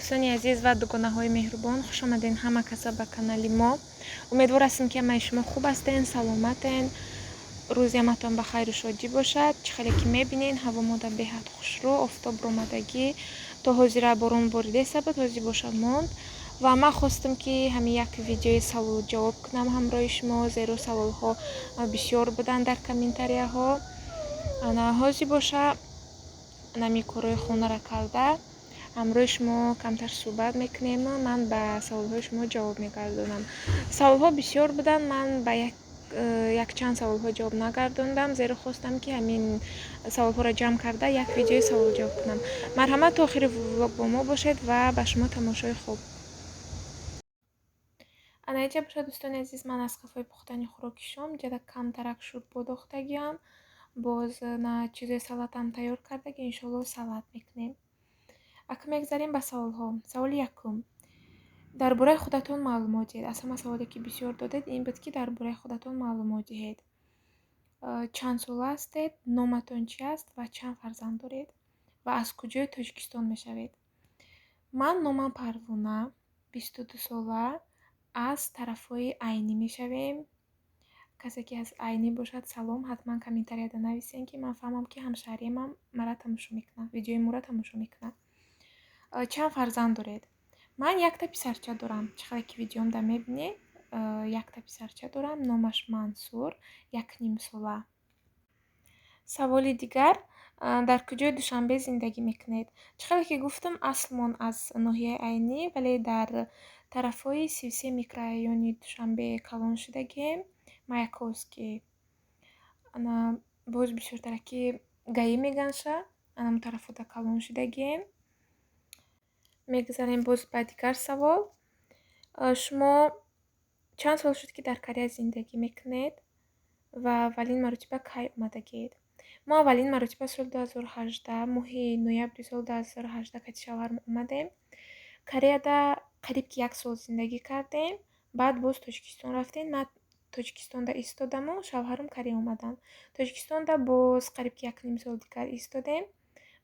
Дӯстони азиз ва дугонаҳои меҳрубон, хушомадед ҳама каса ба канали мо. Умедвор ҳастем, ки ҳамаи шумо хуб ҳастен, саломатен, рӯзи ҳаматон ба хайру шодӣ бошад. Чӣ хеле ки мебинен, ҳаво мода беҳад хушрӯ, офтоб ромадагӣ. То ҳозира борон боридеста буд, ҳозир боша монд. Ва ман хостам, ки ҳамин як видеои саволу ҷавоб кунам ҳамроҳи шумо, зеро саволҳо бисёр буданд дар комментарияҳо. Ана ҳозир боша нами корҳои хонаро карда, ҳамроҳи шумо камтар суҳбат мекунем. Ман ба саволҳои шумо ҷавоб мегардонам. Саволҳо бисёр буданд, ман ба якчанд саволҳо ҷавоб нагардондам, зеро хостам, ки ҳамин саволҳоро ҷамъ карда, як видеои саволу ҷавоб кунам. Марҳамат, то охири влог бо мо бошед ва ба шумо тамошои хуб. Ана инҷа бошад, дӯстони азиз, ман аз қафои пухтани хӯроки шом ҷада камтарак шӯрбо дохтагиам. Боз на чизои салатам тайёр кардаги, иншоалло, салат мекунем. Акнун мегзарем ба саволҳо. Саволи якум: дар бораи худатон маълумот диҳед. Аз ҳама саволе, ки бисёр додед, ин буд, ки дар бораи худатон маълумот диҳед. Чанд сола ҳастед, номатон чи аст ва чанд фарзанд доред ва аз куҷои Тоҷикистон мешавед? Ман номам Парвона, 22 сола, аз тарафҳои Айнӣ мешавем. Касе ки аз Айнӣ бошад, салом, ҳатман комментарияда нависен, ки ман фаҳмам, ки ҳамшаҳриямам мара тамошо мекунад, видеои моро тамошо мекунад. Чанд фарзанд доред? Ман якта писарча дорам. Чӣ хеле ки видеомда мебинед, якта писарча дорам, номаш Мансур, 1,5 сола. Саволи дигар: дар куҷои Душанбе зиндагӣ мекунед? Чӣ хеле ки гуфтам, аслмон аз ноҳияи Айнӣ, вале дар тарафҳои 33 микрорайони Душанбе калон шудагием, Маяковский. Ана боз бисёртараки ГАИ меганша, анам тарафода калон шудагием. Мегузарем боз ба дигар савол. Шумо чанд сол шуд, ки дар Корея зиндагӣ мекунед ва аввалин маротиба кай омадагиед? Мо аввалин маротиба соли 2018, моҳи ноябри соли 2018 кати шавҳарам омадем. Кореяда қариб ки як сол зиндагӣ кардем, баъд боз Тоҷикистон рафтем. Ман Тоҷикистонда истодаму шавҳарам Корея омаданд. Тоҷикистонда боз қариб ки якним сол дигар истодем.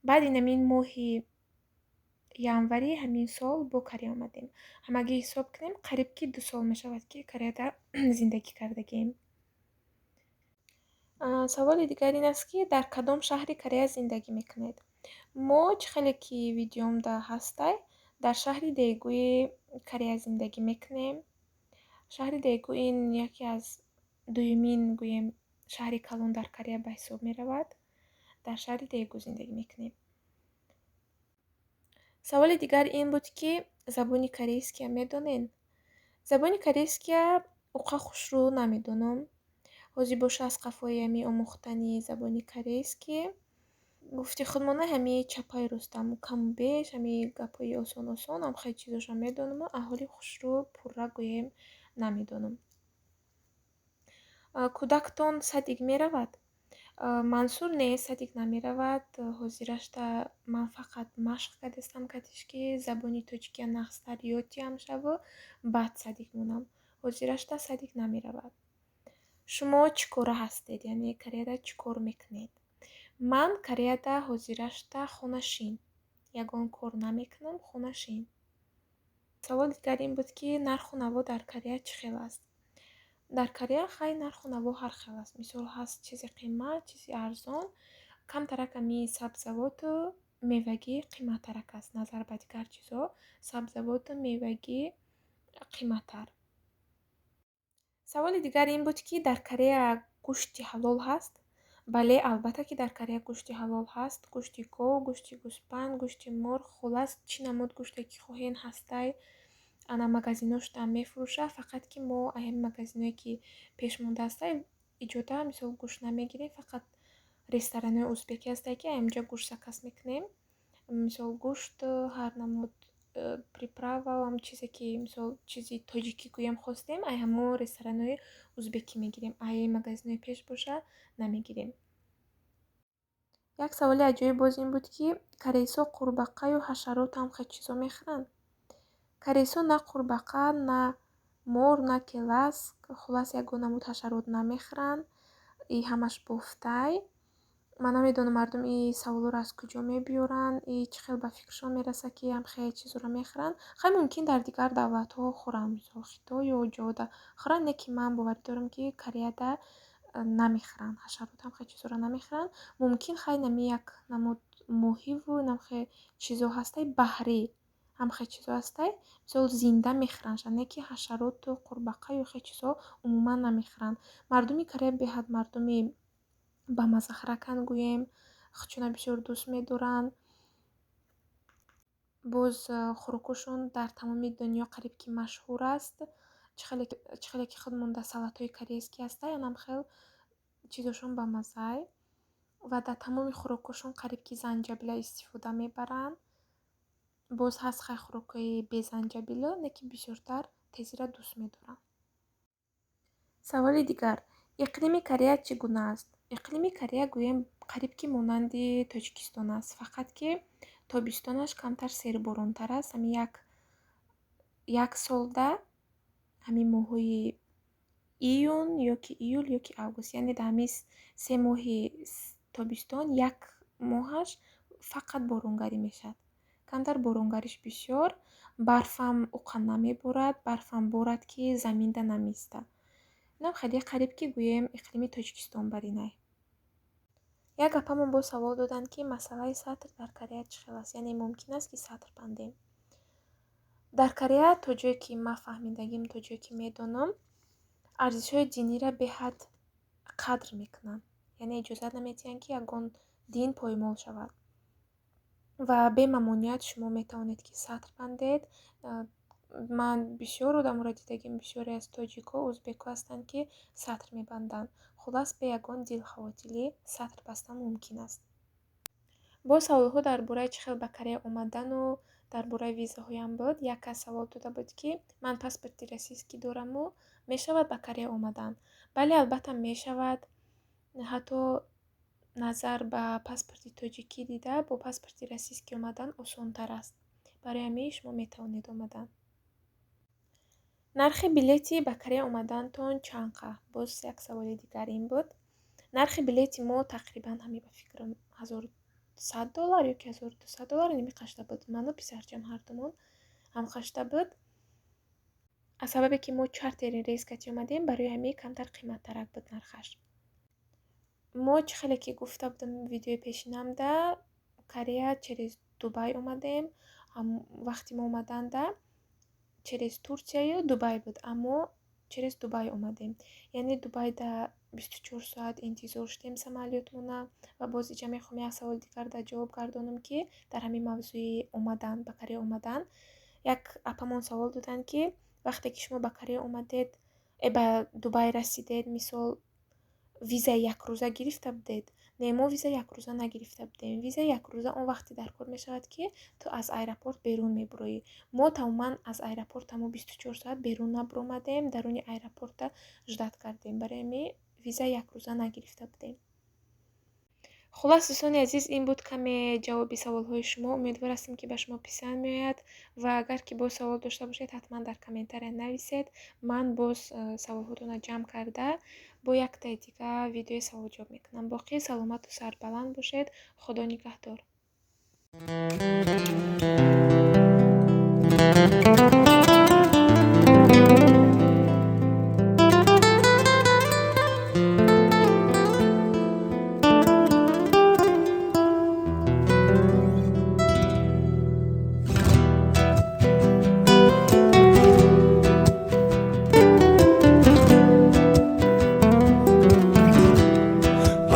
Баъд инамин моҳи январи ҳамин сол бо Корея омадем. Ҳамагӣ ҳисоб кунем, қариб ки 2 сол мешавад, ки Кореяда зиндагӣ кардагием. Саволи дигар ин аст, ки дар кадом шаҳри Корея зиндагӣ мекунед? Мо, чӣ хеле ки видеомда ҳастай, дар шаҳри Дегуи Корея зиндагӣ мекунем. Шаҳри Дегу ин яке аз дуюмин, гӯем, шаҳри калон дар Корея ба ҳисоб меравад. Дар шаҳри Дегу зиндагӣ мекунем. Саволи дигар ин буд, ки забони корейския медонед? Забони корейския уқа хушрӯ намедонам. Ҳозир боша аз қафои ҳами омӯхтани забони корейскӣ. Гуфти худмона, ҳами чапаи ростам, каму беш ҳами гапҳои осон осон ам хеле чизошро медонаму аҳоли хушрӯ пурра, гӯем, намедонам. Кӯдактон садик меравад? Мансур не, садик намеравад. Ҳозирашта ман фақат машқ кардастам катиш, ки забони тоҷикия нағзтар ёд диҳам шаву баъд садик монам. Ҳозирашта садик намеравад. Шумо чӣ кора ҳастед, яъне Кореяда чӣ кор мекунед? Ман Кореяда ҳозирашта хонашин, ягон кор намекунам, хонашин. Саволи дигар ин буд, ки нарху наво дар Корея чӣ хел аст? Дар Корея, хай, нарху наво ҳар хел аст. Мисол, ҳаст чизи қимат, чизи арзон. Камтарак ами сабзавоту мевагӣ қиматтарак аст назар ба дигар чизҳо. Сабзавоту мевагӣ қиматтар. Саволи дигар ин буд, ки дар Корея гӯшти ҳалол ҳаст? Бале, албатта, ки дар Корея гӯшти ҳалол ҳаст. Гӯшти гов, гӯшти гӯспанд, гӯшти мурғ, хуллас, чӣ намуд гӯште ки хоҳен, ҳастай. Ана магазиношта мефурӯшад, фақат ки мо ҳамин магазиное, ки пешмонда ҳастай, иҷода, мисол, гӯшт намегирем, фақат ресторанҳои узбекӣ ҳастай, ки ҳаминҷо гӯшт заказ мекунем. Мисол, гӯшт, ҳар намуд приправа, ҳам чизе ки, мисол, чизи тоҷикӣ гӯем хостем, ай ҳамон ресторанҳои узбекӣ мегирем. Ай магазинҳои пеш боша, намегирем. Як саволи аҷоиб боз ин буд, ки корейсҳо қурбақаю ҳашароту ҳам хел чизо мехӯранд? Корейсҳо на қурбақа, на мор, на келаск, хуллас, ягон намуд ҳашарот намехӯранд. И ҳамаш бофтай. Ман намедонам, мардум и саволҳоро аз куҷо мебиёранд, и чӣ хел ба фикрашон мерасад, ки ҳамхел чизҳоро мехӯранд. Хай, мумкин, дар дигар давлатҳо хӯранд, мисол, Хитой ё ҷода хӯранд, не ки ман боварӣ дорам, ки Кореяда намехӯранд ҳашарот, ҳамхел чизҳоро намехӯранд. Мумкин, хай, нами як намуд моҳиву намхел чизҳо ҳастай, баҳрӣ ҳамхел чизҳо ҳастай, мисол, зинда мехӯрандшон, не ки ҳашароту қурбақа ё хел чизҳо умуман намехӯранд. Мардуми Корея беҳад мардуми бамаззахӯраканд, гӯем, худшона бисёр дӯст медоранд. Боз хӯрокҳошон дар тамоми дунё қариб ки машҳур аст. Чӣ хеле ки худмон дар салатҳои корейский ҳастай, анам хел чизошон бамаззай. Ва дар тамоми хӯрокҳошон қариб ки занҷабила истифода мебаранд. Боз ҳаст, хай, хӯрокҳои безанҷабило, не ки бисёртар тезира дӯст медоранд. Саволи дигар: иқлими Корея чӣ гуна аст? Иқлими Корея, гӯем, қариб ки монанди Тоҷикистон аст, фақат ки тобистонаш камтар серборонтар аст. Ҳамин як солда ҳамин моҳҳои июн ё ки июл ё ки август, яъне дар ҳамин 3 моҳи тобистон як моҳаш фақат боронгарӣ мешавад. Камтар боронгариш бисёр, барфам уқа намеборад, барфам борад, ки заминда намеистад. Инам хеле қариб ки, гӯем, иқлими Тоҷикистон баринай. Як апамон боз савол доданд, ки масъалаи сатр дар Корея чӣ хел аст, яъне мумкин аст, ки сатр бандем? Дар Корея, то ҷое ки ман фаҳмидагим, то ҷое ки медонам, арзишҳои динира беҳад қадр мекунанд, яъне иҷозат намедиҳанд, ки ягон дин поймол шавад, ва бемамоният шумо метавонед, ки сатр бандед. Ман бисёр одаморо дидагим, бисёре аз тоҷикҳо, узбекҳо ҳастанд, ки сатр мебанданд. Хуллас, бе ягон дилхавотирӣ сатр бастан мумкин аст. Боз саволҳо дар бораи чӣ хел ба Корея омадану дар бораи визаҳоям буд. Як кас савол дода буд, ки ман паспорти российский дораму мешавад ба Корея омадан? Бале, албатта, мешавад. Ҳатто назар ба паспорти тоҷикӣ дида, бо паспорти российский омадан осонтар аст. Барои ҳамин шумо метавонед омадан. Нархи билети ба Корея омадантон чанд қа? Боз як саволи дигар ин буд. Нархи билети мо тақрибан ҳамин, ба фикрам, 1100 доллар ё ки 1200 доллар нимиқашта буд. Ману писарчам ҳардумон ҳамқашта буд. Аз сабабе ки мо чартерный рейс кати омадем, барои ҳамин камтар қиматтарак буд нархаш. Мо, чӣ хеле ки гуфта будам видеои пешинамда, Корея через Дубай омадем. Вақти мо омаданда через Турсияю Дубай буд, аммо через Дубай омадем, яъне Дубайда 24 соат интизор шудем самолётмона. Ва боз иҷа мехоҳам як саволи дигар дар ҷавоб гардонам, ки дар ҳамин мавзӯи омадан, ба Корея омадан, як апамон савол доданд, ки вақте ки шумо ба Корея омадед, ба Дубай расидед, мисол, визаи якрӯза гирифта будед? Не, мо визаи якрӯза нагирифта будем. Визаи якрӯза он вақте дар кор мешавад, ки ту аз аэропорт берун мебуроӣ. Мо тамоман аз аэропорт тамом 24 соат берун набуромадем, даруни аэропорта ждать кардем. Барои ҳамин визаи якрӯза нагирифта будем. Хуллас, дӯстони азиз, ин буд каме ҷавоби саволҳои шумо. Умедвор ҳастем, ки ба шумо писанд меояд, ва агар ки боз савол дошта бошед, ҳатман дар комментария нависед. Ман боз саволҳотонро ҷамъ карда, бо яктаи дига видеои саволҷавоб мекунам. Боқӣ саломату сарбаланд бошед. Худо нигаҳдор.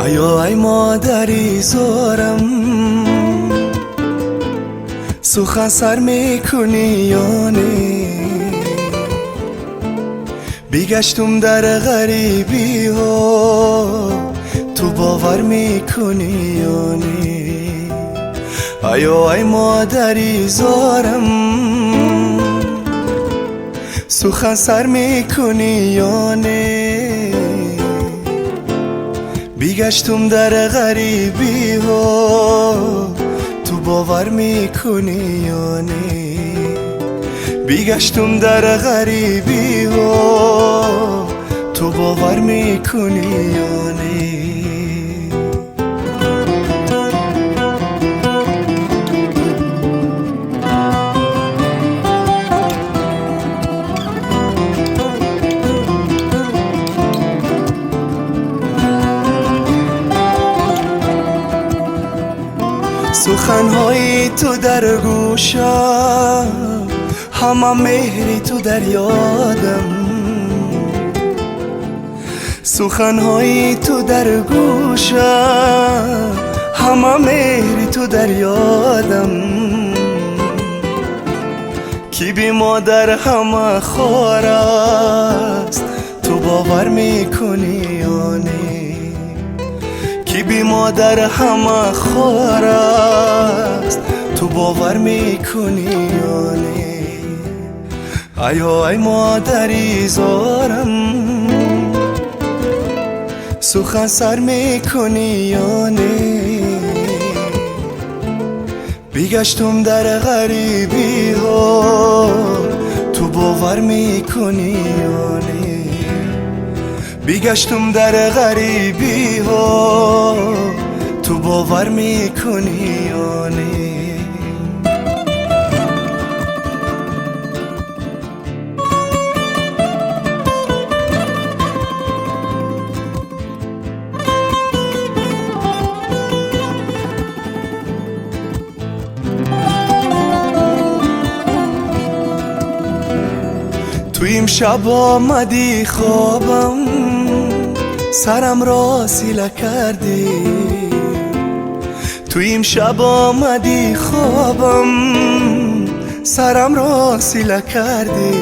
Аё, ай модари зорам, сухан сар мекунӣ ё не? Бигаштум дар ғарибиҳо, ту бовар мекунӣ ё не? Аё, ай модари зорам, сухан сар мекунӣ ё не? Бигаштум дар ғарибиҳо, ту бовар мекунӣ ё не? Бигаштум дар ғарибиҳо, ту бовар мекунӣ ё не? Суханҳои ту дар гӯшам, ҳама меҳри ту дар ёдам. Суханҳои ту дар гӯшам, ҳама меҳри ту дар ёдам. Ки бимодар ҳама хор аст, ту бовар мекунӣ ё не? Ки бимодар ҳама хор аст, ту бовар мекунӣ ё не? Ай ай модари зорам, сухан сар мекунӣ ё не? Бигаштум дар ғарибиҳо, ту бовар мекунӣ ё не? Бигаштум дар ғарибиҳо, ту бовар мекунӣ ё не? Ту имшаб омадӣ хобам, сарам ро сила кардӣ. Ту имшаб омадӣ хобам, сарам ро сила кардӣ.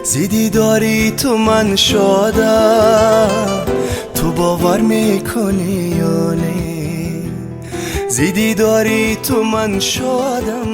Зи дидори ту ман шодам, ту бовар мекунӣ ё не? Зи дидори ту ман шодам.